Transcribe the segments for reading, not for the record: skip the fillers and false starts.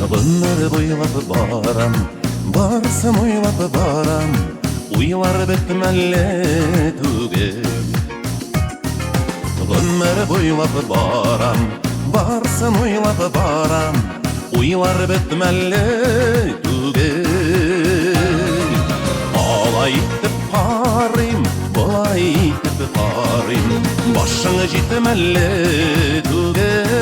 Гомер буйлап барам, барсын уйлап барам, уйлар бетмәле түгел. Гомер буйлап барам, барсын уйлап барам, уйлар бетмәле түгел. Алай итеп карыйм, болай итеп карыйм, башың җитмәле түгел.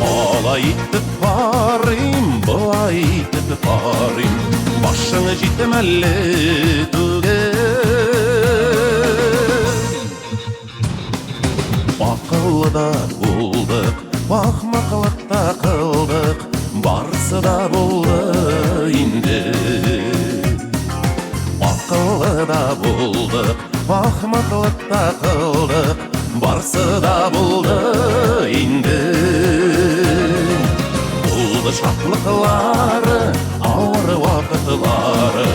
Алай итеп карыйм, болай итеп карыйм, башың җитмәле түгел. Акыллы да булдык, ахмаклык та кылдык, барсы да булды инде. Акыллы да булдык, ахмаклык та кылдык, барсы да булды инде. Булды шатлыклары, авыр вакытлары,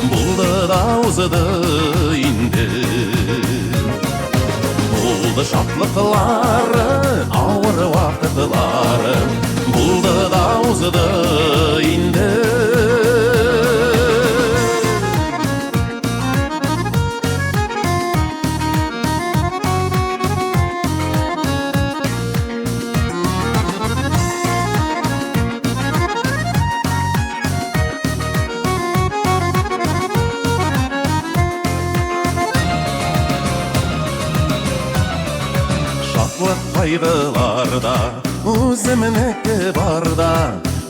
булды да узды инде. Булды шатлыклары, авыр вакытлары, булды да узды инде. Шатлык кайгыларда, үземнеке барда,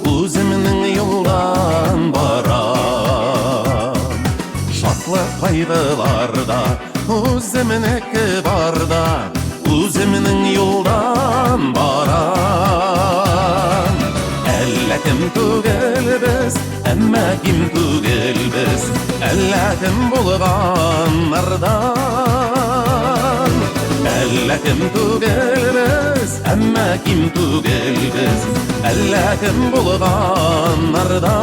үземнең юлдан барам. Шатлык кайгыларда, үземнеке барда, үземнең юлдан барам. Әллә кем түгел без, әмма ким түгел без, әллә кем булганнардан. Әллә кем түгел без, әмма ким түгел без, әллә кем булганнардан.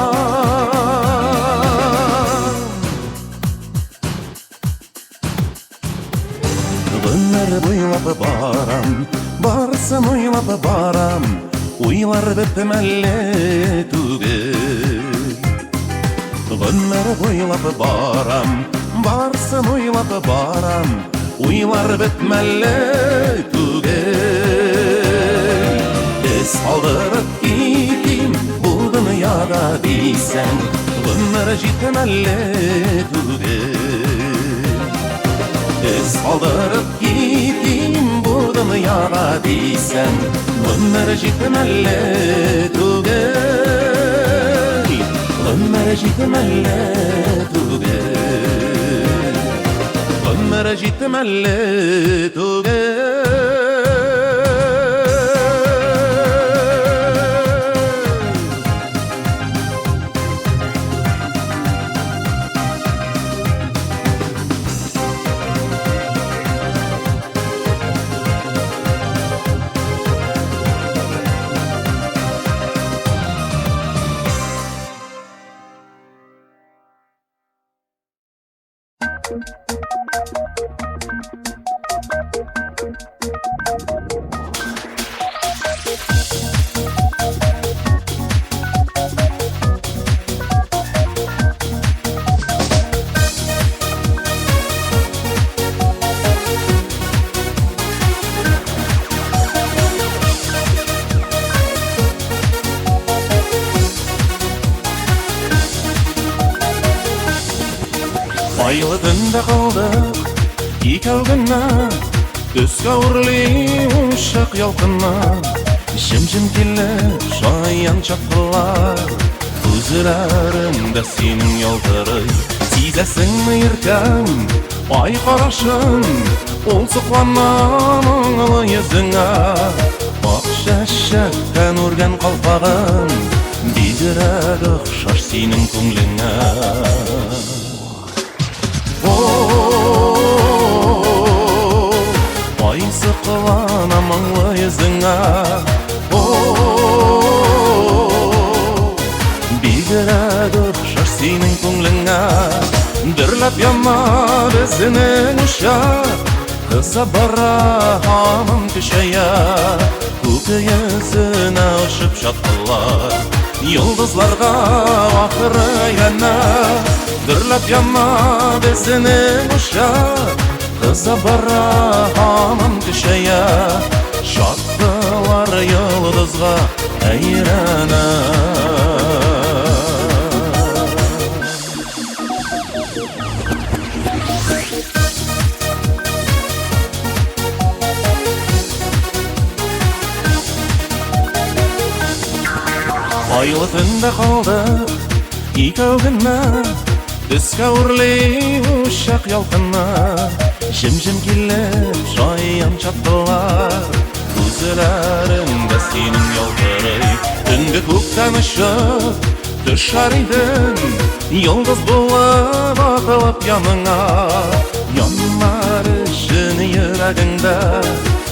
Гомер буйлап барам, барсын уйлап барам, уйлар бетмәле түгел. Гомер буйлап барам, барсын уйлап барам, уйлар бетмәле түгел. Эз калдырып китим бу дөньяда дисәң, гомер җитмәле түгел. Эз калдырып китим бу дөньяга дисәң, гомер җитмәле түгел. Гомер җитмәле түгел. Гомер җитмәле түгел. Айлы төндә калдык икәү генә, Төскә үрли учак ялкыны. Җем-җем килеп шаян чаткылар Күзләреңдә синең ялтырый. Сизәсеңме, иркәм, ай карашын? Ул соклана моңлы йөзеңә. Ак чәчәктән үргән калфагың бигрәк охшаш синең күңлеңә. О, ай соклана моңлы йөзеңә. О, бигрәк охшаш синең күңлеңә. Дөрләп яна безнең учак, кыза бара, һаман көчәя. Күк йөзенә очып чаткылар, йолдызларга ахыры әйләнә. Дөрләп яна безнең учак, кыза бара, һаман көчәя. Чаткылар йолдызга әйләнә. Айлы төндә калдык икәү генә, Өскә үрли учак ялкыны. Җем-җем килеп шаян чаткылар, Күзләреңдә синең ялтырый. Төнге күктән очып төшәр идем, Йолдыз булып атылып яныңа. Янар өчен йөрәгеңдә,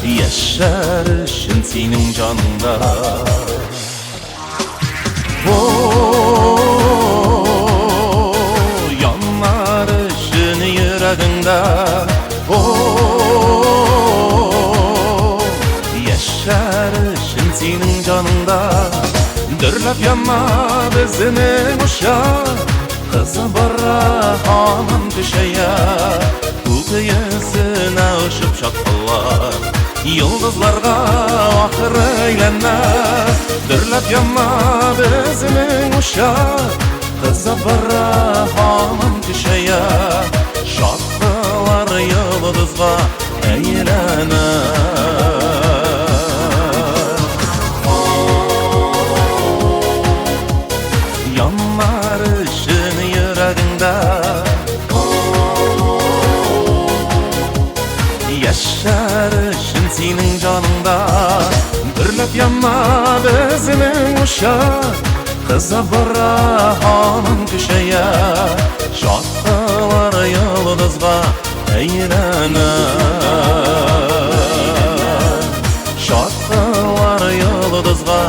Яшәр өчен синең җаныңда. О, янар өчен йөрәгеңдә, О, яшәр өчен синең җаныңда. Дөрләп яна безнең учак, Кыза бара, һаман көчәя. Күк йөзенә очып чаткылар, Йолдызларга ахыры әйләнә. Дөрләп яна безнең учак, Кыза бара, һаман көчәя. Чаткылар йолдызга әйләнә. Янар өчен йөрәгеңдә, Яшәр өчен синең җаныңда. Дөрләп яна безнең учак, Кыза бара, һаман көчәя. Чаткылар йолдызга әйләнә. Чаткылар йолдызга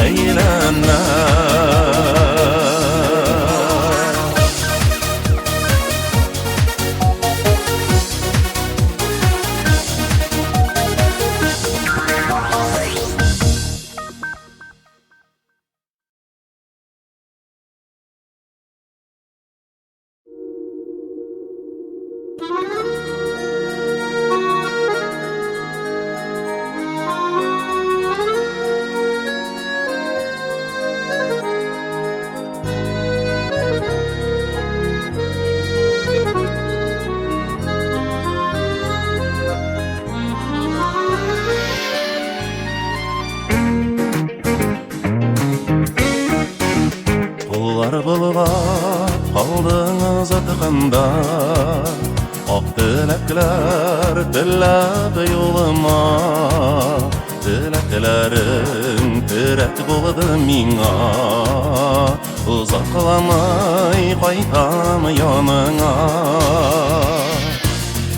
әйләнә. Куллар болгап калдың озатканда, Ак теләкләр теләп юлыма. Теләкләрең терәк булды миңа, Озакламый кайтам яныңа.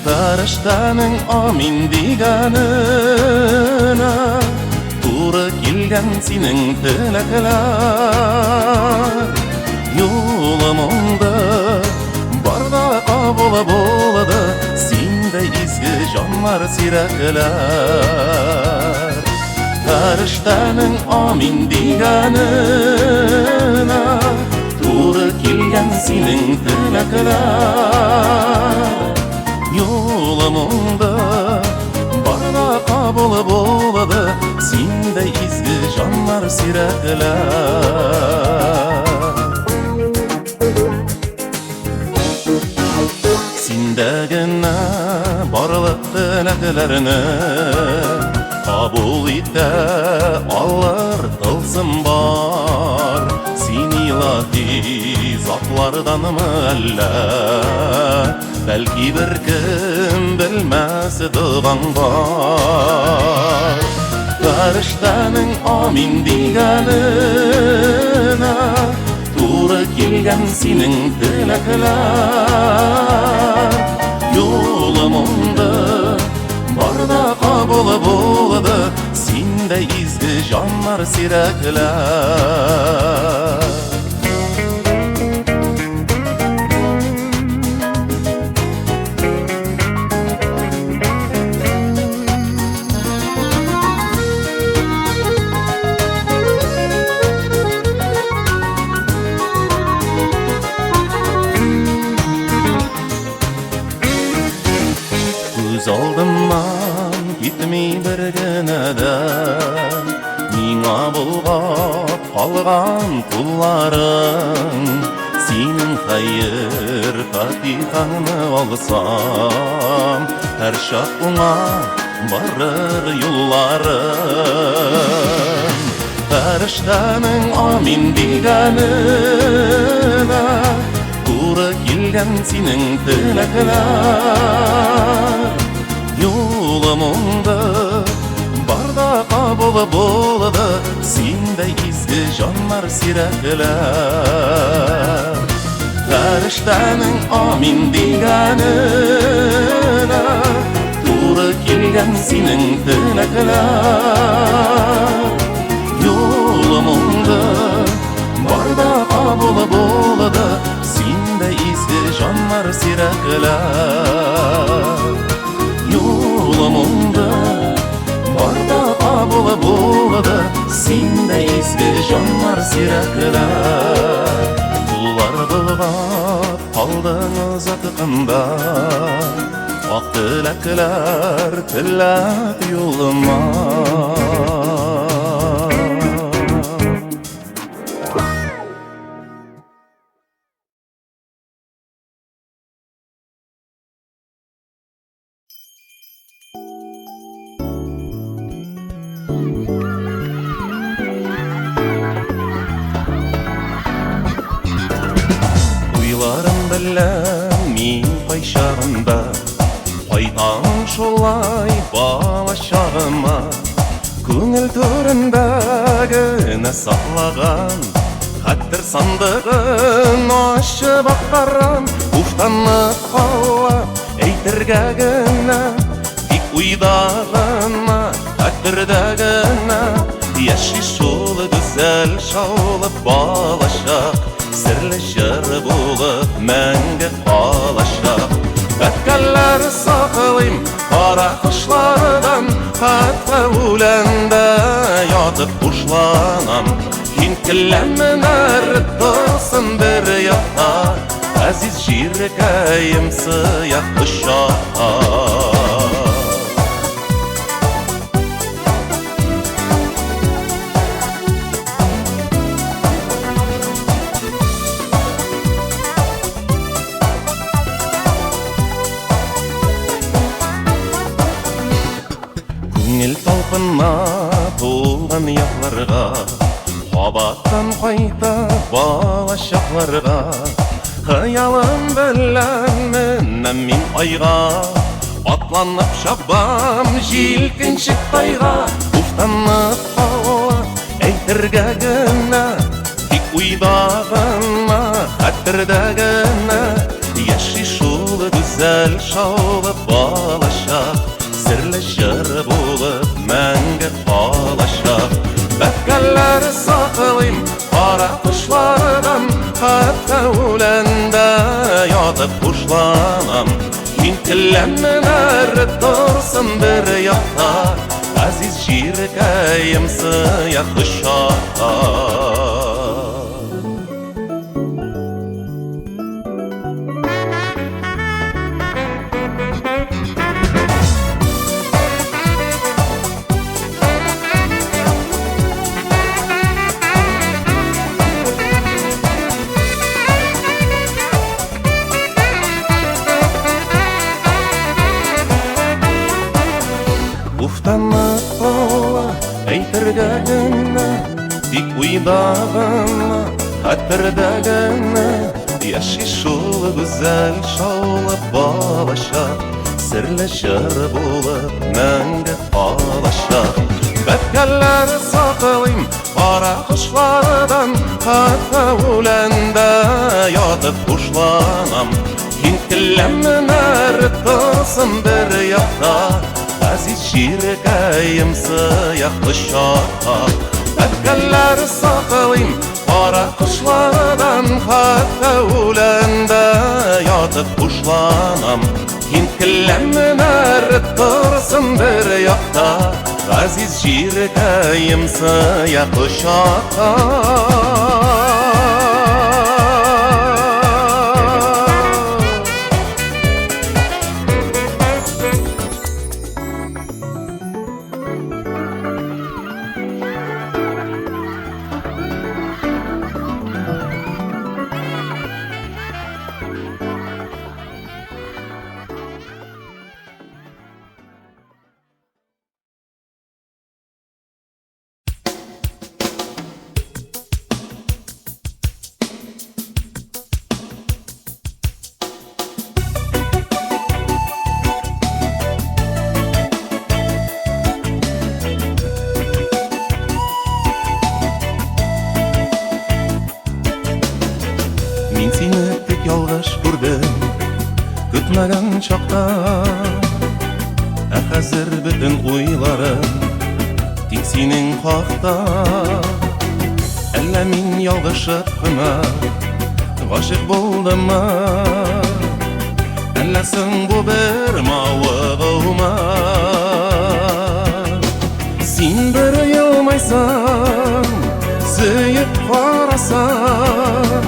Фәрештәнең амин дигәненә Туры килгән синең теләкләр. Юлым уңды, бар да кабул булды, Синдәй изге җаннар сирәкләр. Фәрештәнең амин дигәненә Туры килгән синең теләкләр. Юлым уңды, бар да кабул булды, Синдәй изге җаннар сирәкләр. Синдә генә барлык теләкләрне кабул итә алыр тылсым бар. Син илаһи затларданмы әллә? Бәлки беркем белмәс догаң бар. Фәрештәнең амин дигәненә туры килгән синең теләкләр. Юлым уңды, бар да кабул булды, синдә изге җаннар сирәкләр. Күз алдымнан китми бер генә дә миңа болгап калган кулларың. Синең хәер фатихаңны алсам, һәрчак уңа барыр юлларым. Фәрештәнең амин дигәненә туры килгән синең теләкләр. Юлым уңды, бар да кабул булды, синдә изге җаннар сирәкләр. Фәрештәнең амин дигәненә туры килгән синең теләкләр. Юлым уңды, бар да кабул булды, синдә изге җаннар сирәкләр. Юлым уңды, бар да кабул булды, синдә изге җаннар сирәкләр. Куллар болгап калдың озатканда, ак теләкләр теләп юлыма. Уйларым белән мин кайчагында кайтам шулай бала чагыма. Күңел түрендә генә саклаган хәтер сандыгын ачып актарам. Уфтанып кала әйтергә генә, тик уйда гына, хәтердә генә яши шул гүзәл шаулы балачак, серле җыр булып мәңге калачак. Бәбкәләр саклыйм кара кошлардан, хәтта үләндә ятып хушланам. Һин келәмнәр торсын бер якта, газиз җиркәем сыяк кочакта. Күңел талпына туган якларга, кабаттан кайта балачакларга. Хыялым белән менәм мин айга, атланып чабам җилкенчек тайга. Уфтанып кала әйтергә генә, тик уйда гына, хәтердә генә яши шул гүзәл шаулы балачак, серле җыр булып мәңге калачак. Бәбкәләр саклыйм кара кошлардан, хәтта үләндә ятып хушланам. Һин келәмнәр торсын бер якта, газиз җиркәем сыяк кочакта. Уфтанып кала әйтергә генә, тик уйда гына, Хәтердә генә яши шул гүзәл шаулы балачак, серле җыр булып мәңге калачак. Бәбкәләр саклыйм кара кошлардан, хәтта үләндә ятып хушланам. Киң келәмнәр торсын бер якта, газиз җиркәем сыя кочакта. Бәбкәләр саклыйм кара кошлардан, хәтта үләндә ятып хушланам. Киң келәмнәр торсын бер якта, газиз җиркәем сыя кочакта. Мин сине тик ялгыш күрдем, көтмәгән чакта. Ә хәзер бөтен уйларым тик синең хакта. Әллә мин ялгышып кына гашыйк булдыммы? Әллә соң бу бер мавыгуымы? Син бер елмайсаң, сөеп карасаң,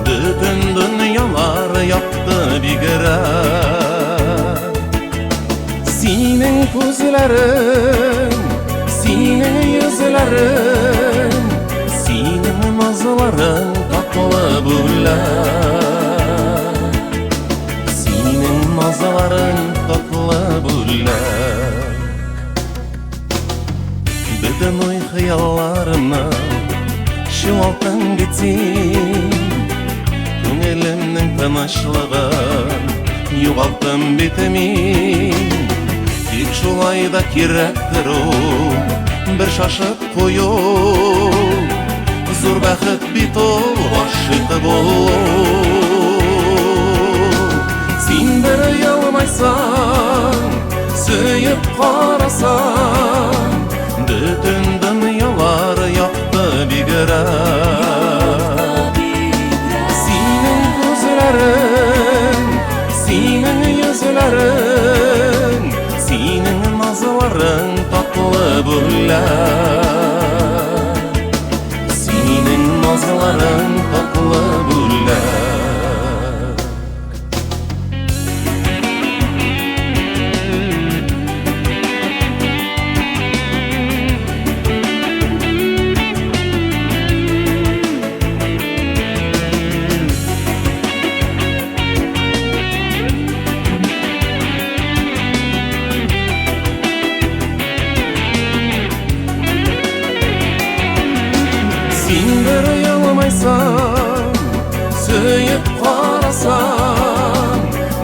бөтен дөньялар якты бигрәк. Синең күзләрең, синең йөзләрең, синең назларың татлы бүләк. Синең назларың татлы бүләк. Бөтен уй хыялларымны чуалтың бит син. Күңелемнең тынычлыгын югалттым бит мин. Тик шулай да кирәктер ул бер шашып кую. Зур бәхет бит ул гашыйк булу. Син бер елмайсаң, сөеп карасаң, бөтен дөньялар якты бигрәк. Синең күзләрең, синең йөзләрең, синең назларың татлы бүләк. Синең назларың татлы бүләк. Син бер елмайсаң, сөеп карасаң,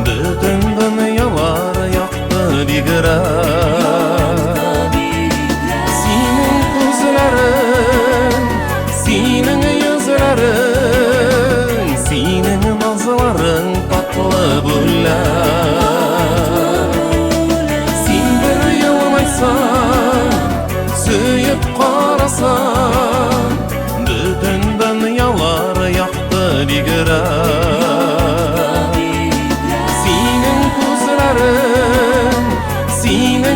бөтен дөньялар якты бигрәк. Синең күзләрең, синең йөзләрең, синең назларың татлы бүләк. Син бер елмайсаң, сөеп карасаң, бөтен дөньялар якты бигрәк. Синең күзләрең, синең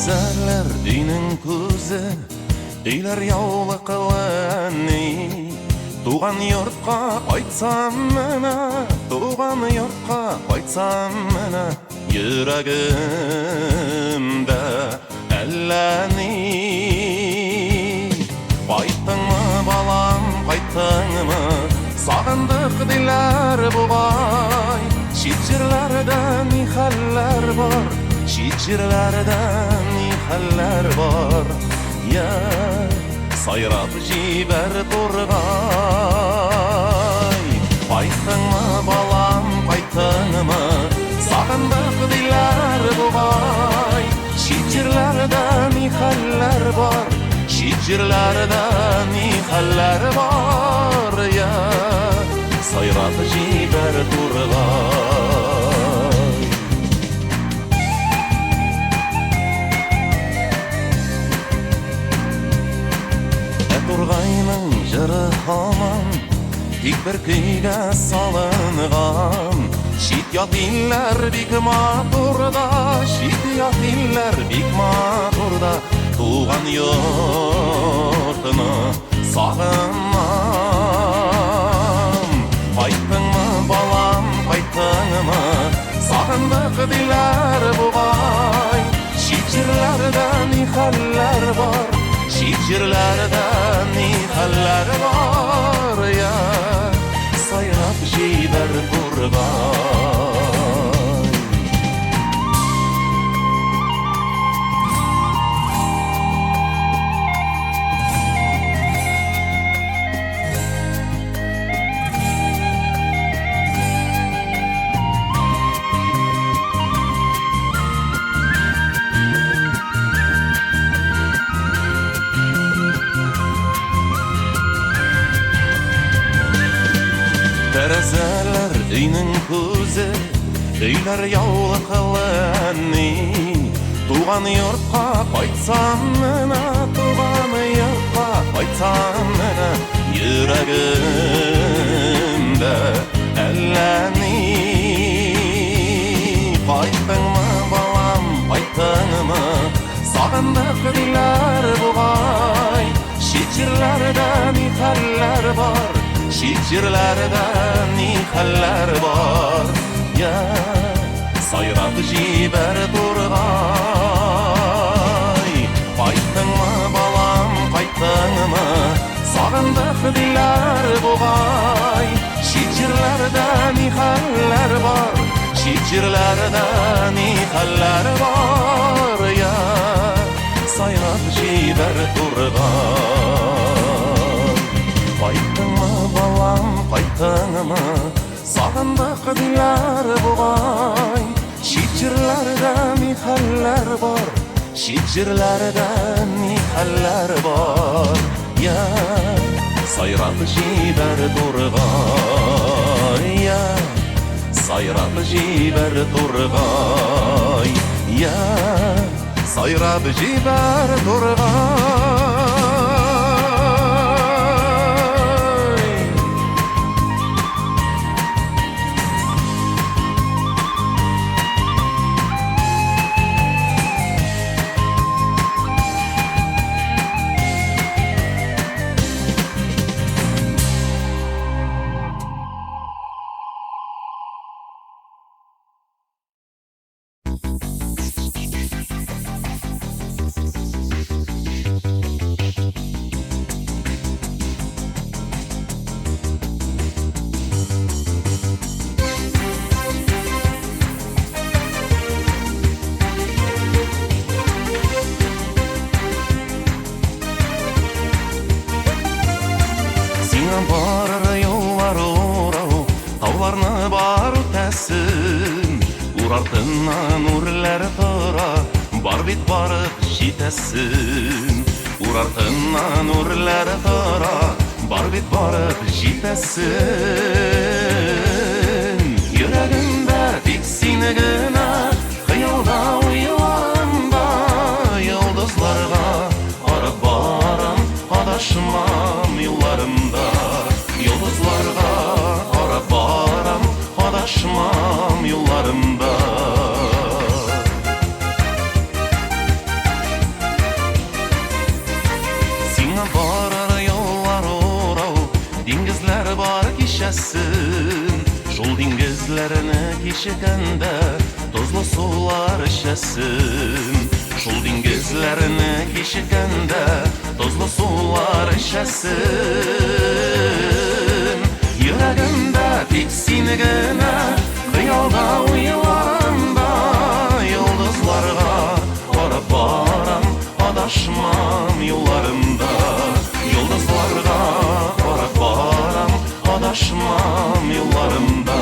Тәрәзәләр өйнең күзе, өйләр яулыклы әни. Туган йортка кайтсам менә, туган йортка кайтсам менә, йөрәгемдә әллә ни. Кайттыңмы, балам, кайттыңмы? Сагындык диләр бугай. Чит җирләрдә ни хәлләр бар? Чит җирләрдә ни хәлләр бар? Я, сайрап җибәр тургай. Кайттыңмы, балам, кайттыңмы? Сагындык диләр бугай. Чит җирләрдә ни хәлләр бар? Чит җирләрдә ни хәлләр бар? Я, сайрап җибәр тургай. Ә тургайның җыры һаман тик бер көйгә салынган. Чит ят илләр бик матур да, чит ят илләр бик матур да, туган йортны сагынам. Кайттыңмы, балам, кайттыңмы? Сагындык диләр бугай. Чит җирләрдә ни хәлләр бар? Чит җирләрдә ни хәлләр бар? Я, сайрап җибәр тургай. Тәрәзәләр өйнең күзе, өйләр яулыклы әни. Туган йортка кайтсам менә, туган йортка кайтсам менә, йөрәгемдә әллә ни. Кайттыңмы, балам, кайттыңмы? Сагындык диләр бугай. Чит җирләрдә ни хәлләр бар? Чит җирләрдә ни хәлләр бар? Я, сайрап җибәр тургай. Кайттыңмы, балам, кайттыңмы? Сагындык диләр бугай. Чит җирләрдә ни хәлләр бар? Чит җирләрдә ни хәлләр бар? Я, сайрап җибәр тургай. Кайттыңмы, балам, кайттыңмы? Сагындык диләр бугай. Чит җирләрдә ни хәлләр бар? Чит җирләрдә ни хәлләр бар? Я, сайрап җибәр тургай. Я, сайрап җибәр тургай. Я, сайрап җибәр тургай. Сиңа барыр юллар урау, тауларны бар үтәсен. Ур артыннан үрләр тора, бар бит барып җитәсен. Ур артыннан үрләр тора, бар бит барып җитәсен. Йөрәгемдә тик сине генә, хыялда уйларымда, йолдызларга карап барам, адашмам юлларымда. Йолдызларга карап барам, адашмам юлларымда. Шул диңгезләрне кичекәндә тозлы сулар эчәсем. Шул диңгезләрне кичекәндә тозлы сулар эчәсем. Йөрәгемдә тик сине генә, хыялда уйларымда, йолдызларга карап барам, адашмам юлларымда. Йолдызларга карап барам, адашмам юлларымда.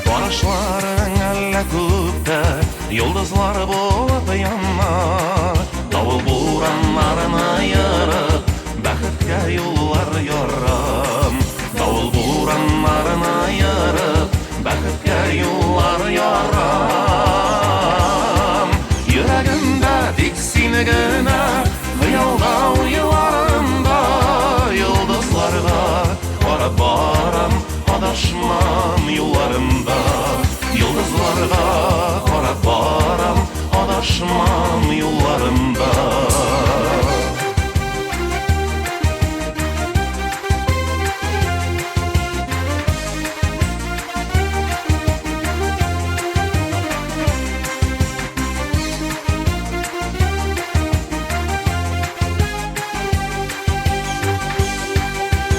Карашларың әллә күктә йолдызлар булып яна, давыл бураннарны ерып, бәхеткә юллар ярам. Давыл бураннарны ерып, бәхеткә юллар ярам. Йөрәгемдә тик сине генә, хыялда уйларымда, йолдызларга карап барам, адашмам юлларымда. Йолдызларга карап барам, адашмам юлларымда.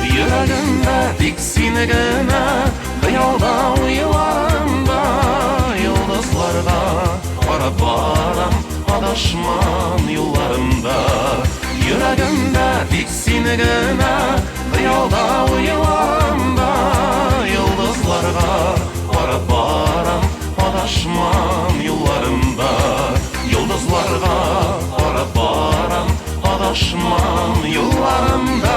Йөрәгемдә тик сине генә, хыялда уйларымда, йолдызларга карап барам, адашмам юлларымда. Йөрәгемдә тик сине генә, хыялда уйларымда, йолдызларга карап барам, адашмам юлларымда. Йолдызларга карап барам, адашмам юлларымда.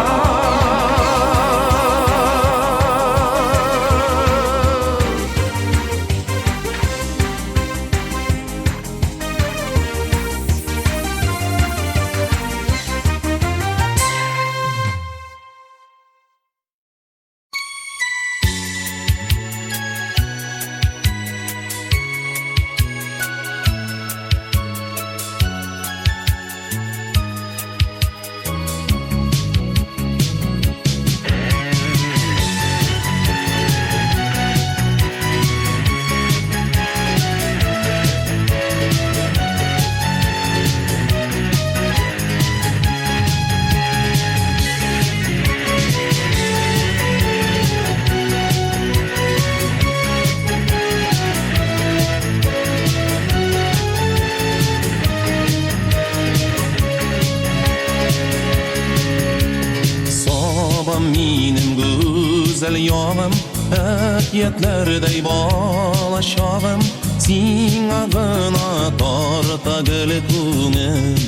Сабам минем гүзәл ягым, әкиятләрдәй бала чагым, сиңа гына тарта гел күңел.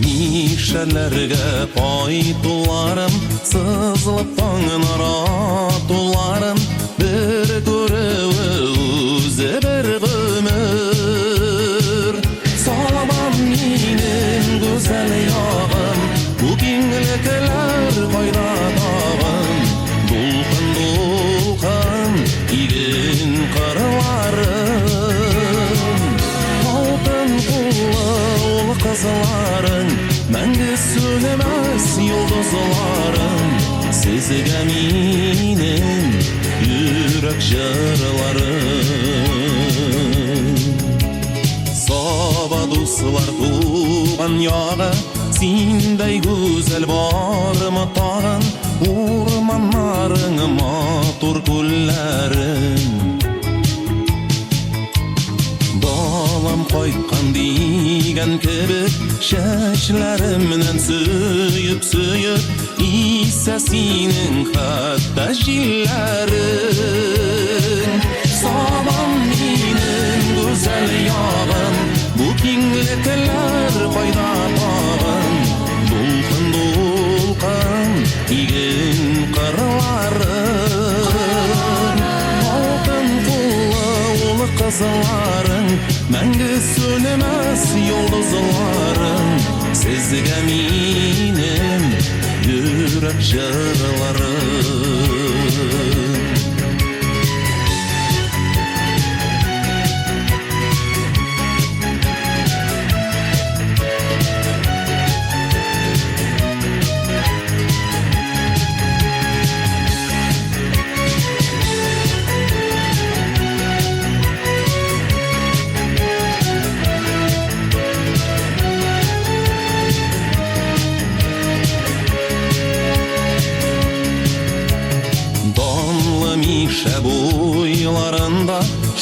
Мишәрләргә кайтуларым, сызылып таңнар атуларым, бер күрүе үзе бер гомер. Сабам минем гүзәл ягым, бу киңлекләр кайда тагын? Дулкын-дулкын иген кырларым, алтын куллы ул кызларың, мәңге сүнмәс йолдызларым, сезгә минем йөрәк җырларым. Саба дуслар туган ягы, синдәй гүзәл бармы тагын? Урманнарың, матур күлләрең. Балам кайткан дигән кебек, чәчләремнән сөеп-сөеп, исә синең хәтта җилләрең. Сабам минем гүзәл ягым, бу киңлекләр кайда тагын? Дулкын-дулкын иген кырларың, алтын куллы ул кызларың, мәңге сүнмәс йолдызларың, сезгә минем йөрәк җырларым.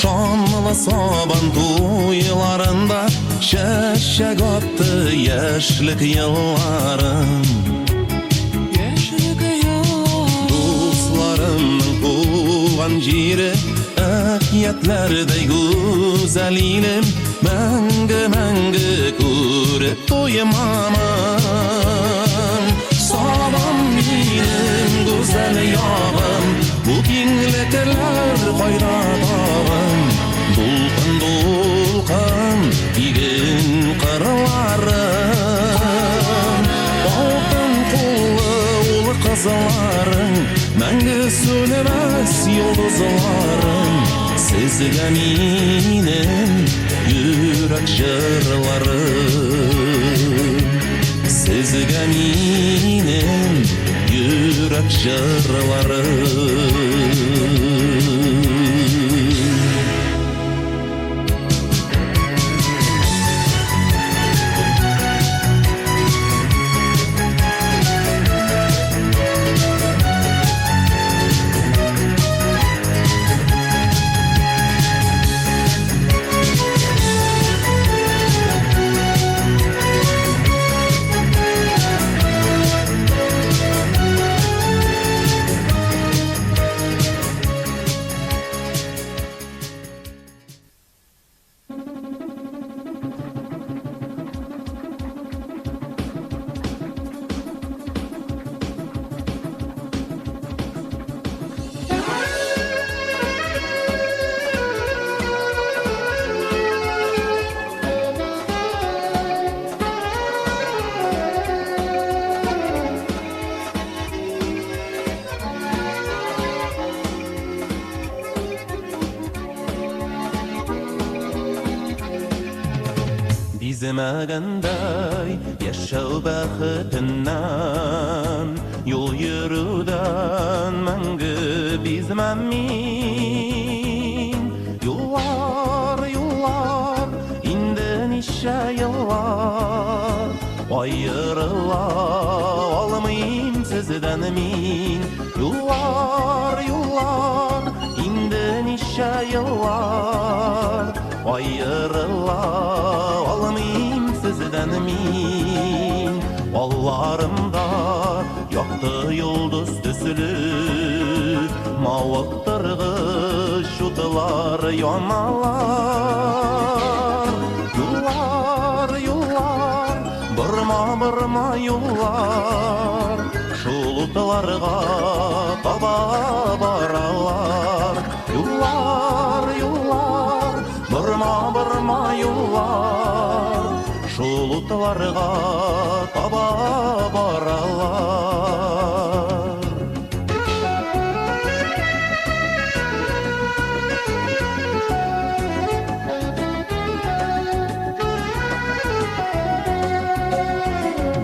Шанлы сабан туйларында чәчәк атты яшьлек елларым. Яшьлек елларым. Дусларымның туган җире, әкиятләрдәй гүзәл илем, мәңге, мәңге күреп туймамын. Сабам минем гүзәл ягым, бу киңлекләр кайда тагын? Дулкын, дулкын иген кырларым, алтын куллы ул кызларың, мәңге сүнмәс йолдызларым. Сезгә минем йөрәк җырларым, сезгә минем йөрәк җырларым. Бизмәгәндәй яшәү бәхетеннән, юл йөрүдән мәңге бизмәм мин. Юллар, юллар, инде ничә еллар аерыла алмыйм сездән мин. Юллар, юллар, инде ничә еллар аерыла алмыйм сездән мин. Алларымда якты йолдыз төсле, мавыктыргыч утлар яналар. Юллар, юллар, борма, борма юллар, шул утларга таба баралар. Юллар, юллар, борма, борма юллар, шул утларга таба баралар.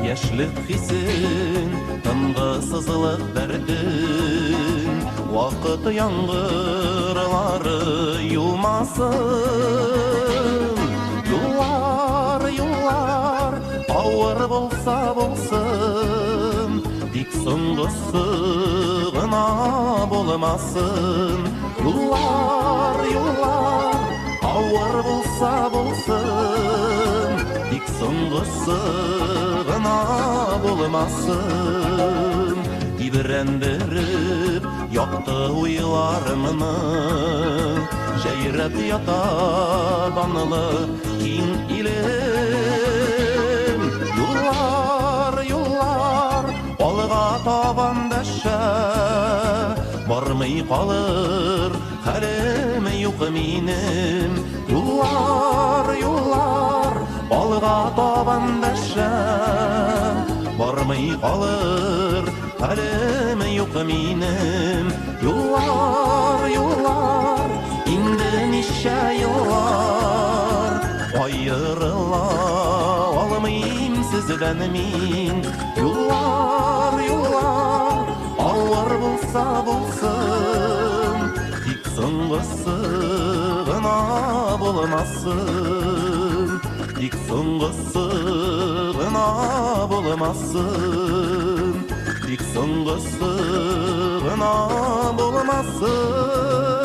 Яшьлек хисен, тынгысызлык дәртен, вакыт яңгырлары юмасын. Юллар, юллар, авыр булса булсын, тик соңгысы гына булмасын. Юллар, юллар, авыр булса булсын, тик соңгысы гына булмасын. Тибрәндереп якты уйларымны, җәйрәп ята данлы киң илем. Юллар, юллар, алга табан дәшә, бармый калыр хәлем юк минем. Юллар, юллар, алга табан дәшә, бармый калыр хәлем юк минем. Юллар, юллар, инде ничә еллар аерыла алмыйм сездән мин. Юллар, юллар, авыр булса булсын, тик соңгысы гына булмасын. Тик соңгысы гына булмасын. Тик соңгысы гына булмасын.